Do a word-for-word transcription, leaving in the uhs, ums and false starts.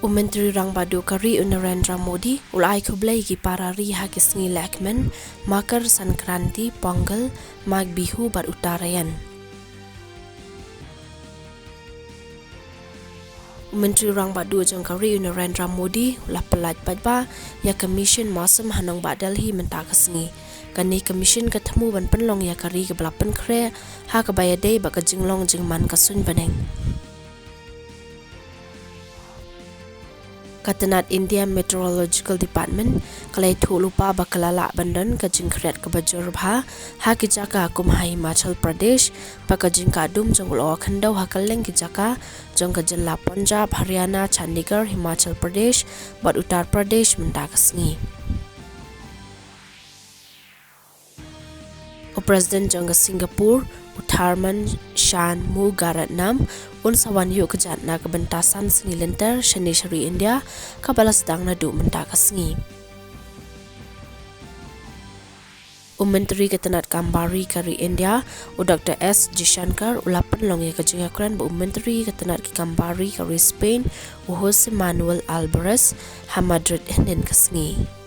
U Myntri Rangbah Duh ka ri u Narendra Modi u la ai khublei ïa ki para ri ha ki sngi lehkmen Makar Sankranti, Pongal, Magh Bihu bad Uttarayan. U Myntri Rangbah Duh jong ka ri u Narendra Modi u la pyllait paidbah ïa ka Mission Mausam ha nongbah Delhi mynta ka sngi. Kane ka mission ka thmu ban pynlong ïa ka ri kaba la pynkhreh ha kaba ïadei bad ka jinglong jingman ka suiñ bneng. Ka tnat India Meteorological Department ka la ïathuh lypa ba ka la lah ban don ka jingkhriat kaba jur bha ha ki jaka kum ha Himachal Pradesh, bad ka jingkah dum jong u la khyndew ha kylleng ki jaka jong ka jylla Punjab, Haryana, Chandigarh, Himachal Pradesh bad Uttar Pradesh mynta ka sngi. U President jong ka Singapore, u Tharman Shanmugaratnam, un sa wan ïuh kjat na ka bynta san sngi lynter shane sha ri India, kaba la sdang naduh mynta ka sngi. U Myntri ka tnat Kam Bar Ri ka ri India, u Doktor S Jaishankar, u la pynlong ïa ka jingïakren bad u Myntri ka tnat ki Kam Bar Ri ka ri Spain, u Jose Manuel Albares, ha Madrid hynnin ka sngi.